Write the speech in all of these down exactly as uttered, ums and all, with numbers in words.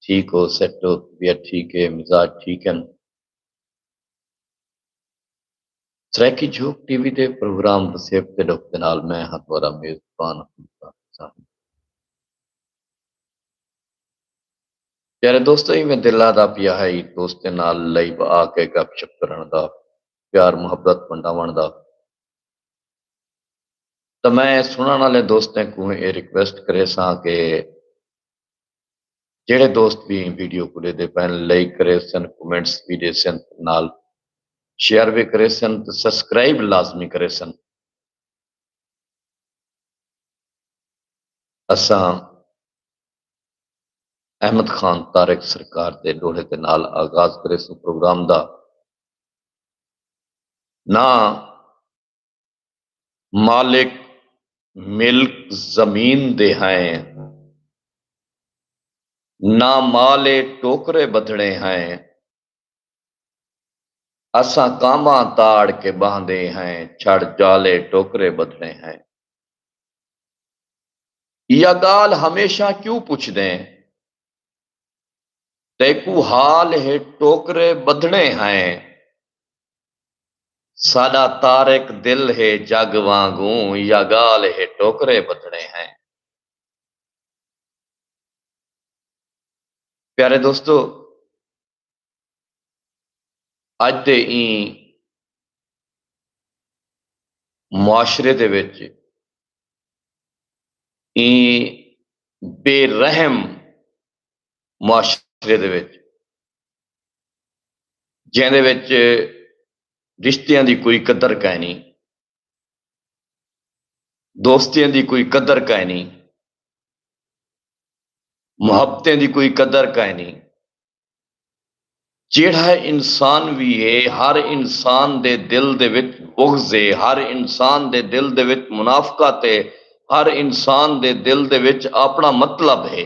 ٹھیک ہو، سیٹ ہو، طبیعت ٹھیک ہے، مزاج ٹھیک ہن؟ سرائیکی جھوک ٹی وی دے پروگرام وسیب تے ݙکھ دے نال میں ہاں تہاݙا میزبان حمید خان حسین۔ پیارے دوستو، ایویں دل آہدا پیا ہے دوستیں نال لائیو آ کے گپ شپ کرݨ دا، پیار محبت ونڈاوݨ دا۔ تاں میں سݨݨ والے دوستیں کوں اے ریکویسٹ کریساں کہ جیڑھے دوست وی ویڈیو کوں ݙیہدے پئن، لائک کریسن، کمنٹس وی ݙیسن، نال شیئر وی کریسن تے سبسکرائب لازمی کریسن۔ اساں احمد خان طارق سرکار دے ݙوہڑے دے نال آغاز کریسوں پروگرام دا۔ نہ مالک ملک زمین دے ہیں، نہ مالے ٹوکرے ٻدھݨے ہیں۔ اساں کاماں تاڑ کے ٻاہندے ہیں، چھڑ جالے ٹوکرے ٻدھݨے ہیں۔ ایہا ڳالھ ہمیشہ کیوں پچھدیں؟ تیکوں حال ہے ٹوکرے ٻدھݨے ہیں۔ ساݙا طارق دل ہے جڳ وانگوں، ایہا ڳالھ ہے ٹوکرے ٻدھݨے ہیں۔ پیارے دوستو، اڄ دے ایں معاشرے دے وچ، ایں بے رحم معاشرے دے وچ، جیندے وچ رشتیاں دی کوئی قدر کائنی، دوستیاں دی کوئی قدر کائنی، محبتیں دی کوئی قدر کائنی۔ جیڑھا انسان وی ہے، ہر انسان دے دل دے وچ بغض ہے، ہر انسان دے دل دے وچ منافقت ہے، ہر انسان دے دل دے وچ اپݨا مطلب ہے۔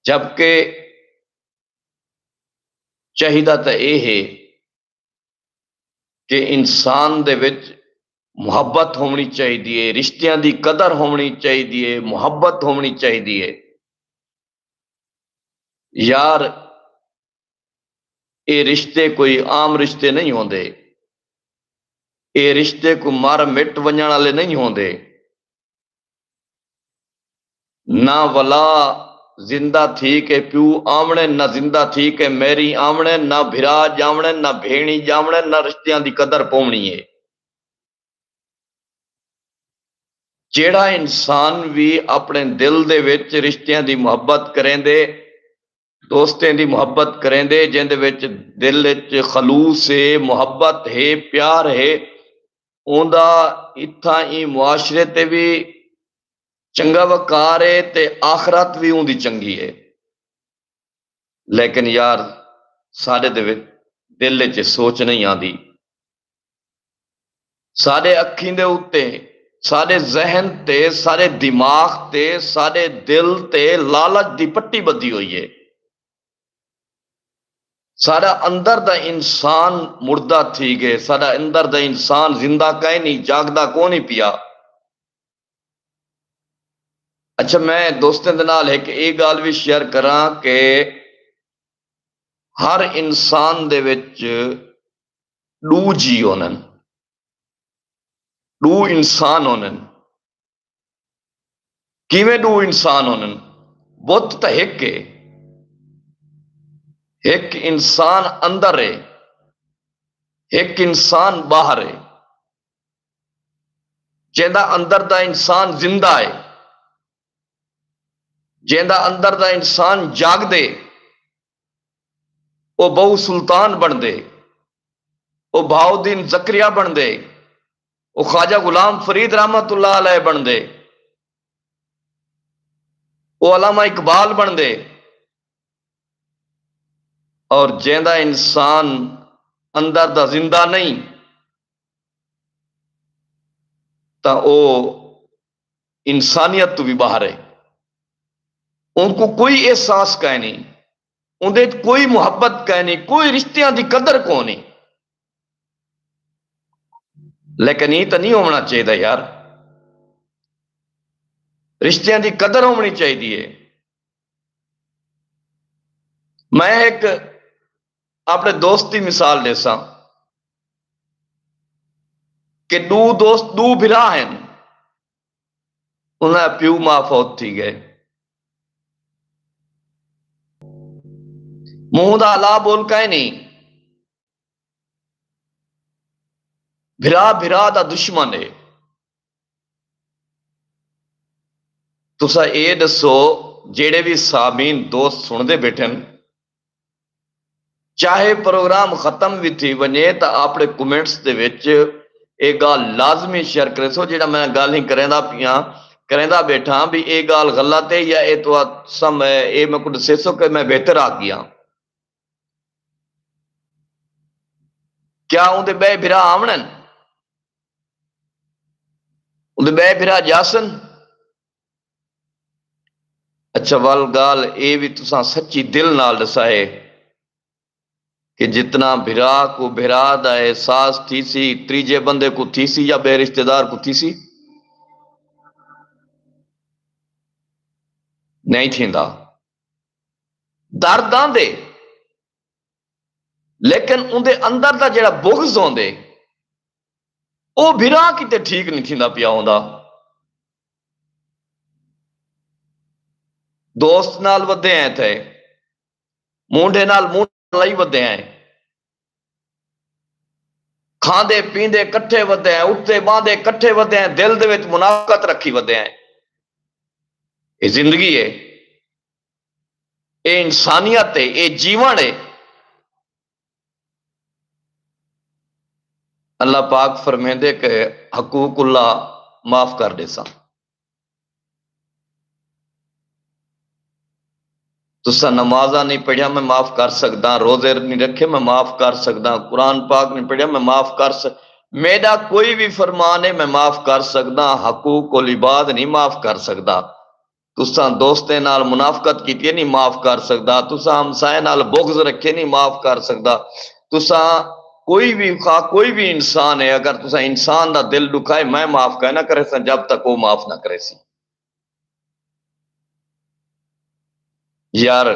جبکہ چاہیدا تاں اے ہے کہ انسان دے وچ محبت ہووݨی چاہیدی ہے، رشتیاں دی قدر ہووݨی چاہیدی ہے، محبت ہووݨی چاہیدی ہے۔ یار، اے رشتے کوئی عام رشتے نہیں ہوندے۔ اے رشتے کوئی مر مٹ ونڄݨ والے نہیں ہوندے۔ نہ ولا زندہ تھی کے پیو آوݨے، نہ زندہ تھی کے میری آوݨے، نہ بھرا ڄاوݨے، نہ بھیݨی ڄاوݨے، نہ رشتیاں دی قدر پووݨی ہے۔ جیڑھا انسان وی اپݨے دل دے وچ رشتیاں دی محبت کریندے، دوستیں دی محبت کریندے، جیندے وچ دل وچ خلوص ہے، محبت ہے، پیار ہے، اوندا اتھاں ایں معاشرے تے وی چنڳا وقار ہے تے آخرت وی اوندی چنڳی ہے۔ لیکن یار، ساݙے دے وچ، دل وچ اے سوچ نہیں آندی۔ ساݙے اکھیں دے اتے، ساݙے ذہن تے، ساݙے دماغ تے، ساݙے دل تے لالچ دی پٹی ٻدھی ہوئی ہے۔ ساݙا اندر دا انسان مردہ تھی ڳئے، ساݙا اندر دا انسان زندہ کائنی، جاڳدا کونی پیا۔ اچھا، میں دوستیں دے نال ہک اے ڳالھ وی شیئر کراں کہ ہر انسان دے وچ ݙو جی ہونن، ݙو انسان ہونن۔ کیویں ݙو انسان ہونن؟ بت تاں ہک ہے، ہک انسان اندر ہے، ہک انسان ٻاہر ہے۔ جیندا اندر دا انسان زندہ ہے، جیندا اندر دا انسان جاڳدے، او بہو سلطان بݨدے، او بہاؤالدین زکریا بݨدے، او خواجہ غلام فرید رحمت اللہ علیہ بݨدے، او علامہ اقبال بݨدے۔ اور جیندا انسان اندر دا زندہ نہیں، تاں او انسانیت توں وی ٻاہر ہے۔ اونکوں کوئی احساس کائنی، اوندے اچ کوئی محبت کائنی، کوئی رشتیاں دی قدر کونی۔ لیکن ایں تاں نہیں ہووݨا چاہیدا یار، رشتیاں دی قدر ہووݨی چاہیدی ہے۔ میں ہک اپݨے دوست دی مثال ݙیساں کہ ݙو دوست، ݙو بھرا ہن، انہاں دا پیو ماء فوت تھی ڳئے۔ منہ دا الا بول کائنی، بھرا بھرا دا دشمن ہے۔ تساں اے ݙسو، جیڑھے وی سامعین دوست سݨدے ٻیٹھن، چاہے پروگرام ختم وی تھی ونڄے تاں آپݨے کمنٹس دے وچ اے ڳالھ لازمی شیئر کریسو۔ جیڑھا میں ڳالھیں کریندا پیاں، کریندا ٻیٹھاں، بھی اے ڳالھ غلط ہے یا اے تساں، اے میکوں ݙسیسو کہ میں بہتر آ ڳیاں۔ کیا اوندے ٻئے بھرا آوݨن؟ اوندے ٻئے بھرا ڄاسن؟ اچھا، ول ڳالھ اے وی تساں سچی دل نال ݙسائے کہ جتنا بھرا کوں بھرا دا احساس تھیسی، تریجھے بندے کوں تھیسی یا ٻئے رشتہ دار کوں تھیسی؟ نہیں تھیندا۔ درد آندے، لیکن اوندے اندر دا جیڑھا بغض ہوندے، او بھرا کیتے ٹھیک نہیں تھیندا پیا ہوندا۔ دوست نال ودے ہیں تھے، مونڈھے نال مونڈھا لائی ودے ہیں، کھاندے پیندے کٹھے ودے ہیں، اٹھدے ٻاہندے کٹھے ودے ہیں، دل دے وچ منافقت رکھی ودے ہیں۔ اے زندگی ہے، اے انسانیت ہے، اے جیوݨ ہے۔ اللہ پاک فرمیندے کہ حقوق اللہ معاف کر ݙیساں۔ تساں نمازاں نہیں پڑھیا، میں معاف کر سڳداں۔ روزے نہیں رکھے، میں معاف کر سڳداں۔ قرآن پاک نہیں پڑھیا، میں معاف کر سڳ-، میݙا کوئی وی فرمان ہے، میں معاف کر سڳداں۔ حقوق العباد نہیں معاف کر سڳدا۔ تساں دوستیں نال منافقت کیتی ہے، نہیں معاف کر سڳدا۔ تساں ہمسائیں نال بغض رکھے، نہیں معاف کر سڳدا۔ تساں کوئی وی، خواہ کوئی وی انسان ہے، اگر تساں انسان دا دل ݙکھائے، میں معاف کائے نہ کریساں جب تک او معاف نہ کریسی۔ یار،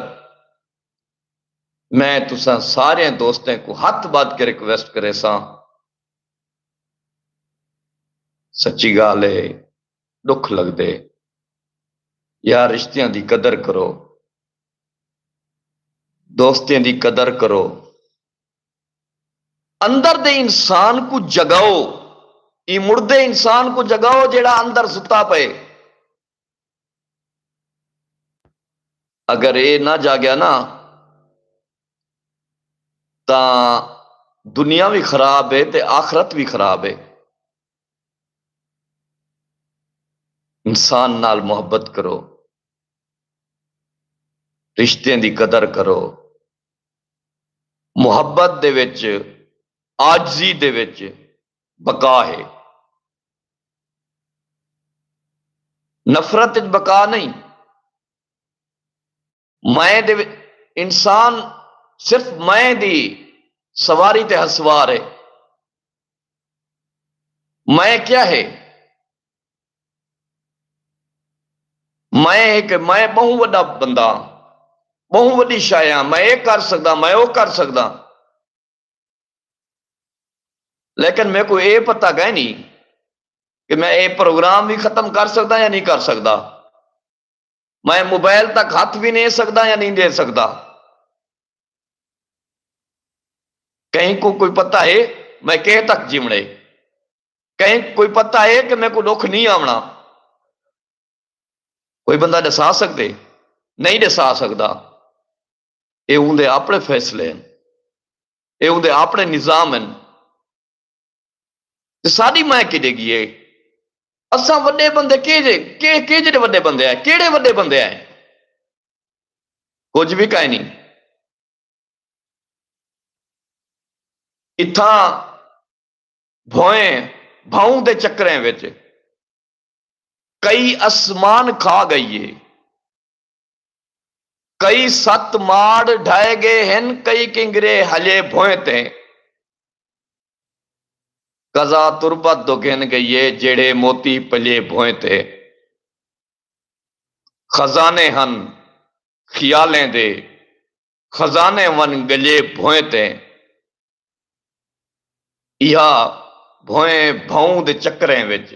میں تساں سارے دوستیں کوں ہتھ ٻدھ کے ریکویسٹ کریساں، سچی ڳالھ ہے، ݙکھ لڳدے، یار رشتیاں دی قدر کرو، دوستیں دی قدر کرو، اندر دے انسان کوں جگاؤ، ایں مڑدے انسان کوں جگاؤ جیڑھا اندر ستا پئے۔ اگر اے نہ جاگیا نا، تاں دنیا وی خراب ہے تے آخرت وی خراب ہے۔ انسان نال محبت کرو، رشتیں دی قدر کرو۔ محبت دے وچ، عاجزی دے وچ بقا ہے، نفرت وچ بقا نہیں۔ میں دے وچ، انسان صرف میں دی سواری تے ہسوار ہے۔ میں کیا ہے؟ میں ہک، میں ٻہوں وݙا بندہ ہاں، ٻہوں وݙی شے ہاں، میں اے کر سڳداں، میں او کر سڳداں۔ لیکن میکوں اے پتہ کائنی کہ میں اے پروگرام وی ختم کر سڳداں یا نہیں کر سڳدا۔ میں موبائل تک ہتھ وی ݙے سڳداں یا نہیں ݙے سڳدا۔ کہیں کوں کوئی پتہ ہے میں کہیں تک جیوݨے؟ کہیں کوں کوئی پتہ ہے کہ میکوں ݙکھ نہیں آوݨا؟ کوئی بندہ ݙسا سڳدے؟ نہیں ݙسا سڳدا۔ اے اوندے اپݨے فیصلے ہن، اے اوندے اپݨے نظام ہن۔ تے ساݙی میں کیݙے ڳئی ہے؟ اساں وݙے بندے کیجھے، کے-، کیجھے وݙے بندے ہیں؟ کیڑھے وݙے بندے ہیں؟ کجھ وی کائنی۔ اتھاں بھوئیں بھاؤں دے چکریں وچ کئی اسمان کھا ڳئی ہے، کئی ست ماڑ ڈھائے ڳئے ہن، کئی کنگرے ہلے بھوئیں تے۔ قضا تربت دو گھن ڳئی ہے، جیڑھے موتی پلے بھوئیں تے۔ خزانے ہن خیالیں دے، خزانے ون گلے بھوئیں تے، ایہا بھوئیں بھئوں دے چکریں وچ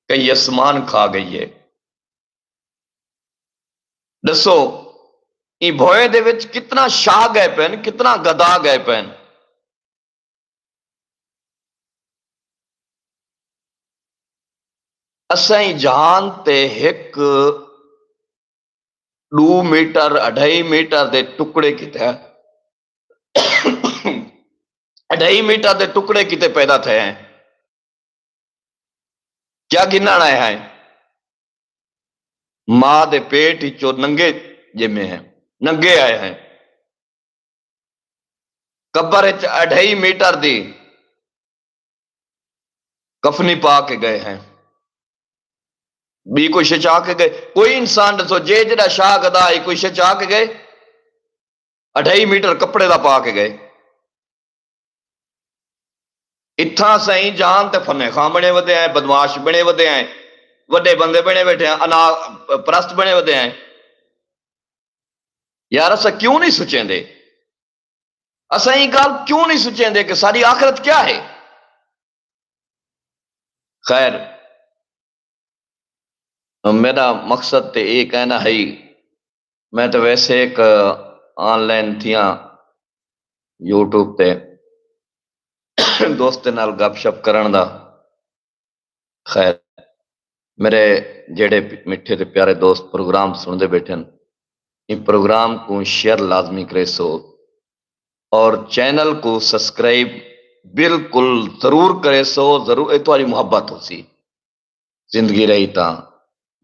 کئی اسمان کھا گئی ہے۔ ݙسو، ایں بھوئیں دے وچ کتنا شاہ ڳئے پئن، کتنا گدا ڳئے پئن۔ اساں ایں جہان تے ہک ݙو میٹر، اڈھائی میٹر دے ٹکڑے کیتے، اڈھائی میٹر دے ٹکڑے کیتے پیدا تھئے ہیں۔ کیا گھنݨ آئے ہیں؟ ماں دے پیٹ وچوں ننگے ڄمے ہیں، ننگے آئے ہیں۔ قبر وچ اڈھائی میٹر دی کفنی پا کے ڳئے ہیں۔ ٻی کوئی شے چا کے ڳئے؟ کوئی انسان ݙسو، جے جیڑھا شاہ گدا ہے، کوئی شے چا کے ڳئے؟ اڈھائی میٹر کپڑے دا پا کے ڳئے۔ اتھاں اساں ایں جہان تے فنے خواں بݨے ودے ہیں، بدمعاش بݨے ودے ہیں، وݙے بندے بݨے ویٹھے ہیں، انا پرست بݨے ودے ہیں۔ یار، اساں کیوں نہیں سوچیندے؟ اساں ایں ڳالھ کیوں نہیں سوچیندے کہ ساݙی آخرت کیا ہے؟ خیر، میݙا مقصد تے اے کائنا ہئی۔ میں تے ویسے ہک آن لائن تھیاں یوٹیوب تے دوستیں نال گپ شپ کرݨ دا۔ خیر، میرے جیڑھے مٹھے تے پیارے دوست پروگرام سݨدے ٻیٹھن، ایں پروگرام کوں شیئر لازمی کریسو اور چینل کوں سبسکرائب بالکل ضرور کریسو۔ ضرور، اے تہاݙی محبت ہوسی۔ زندگی رہی تاں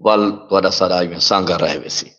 ول تہاݙا سارا ایویں سانگا رہ ویسی۔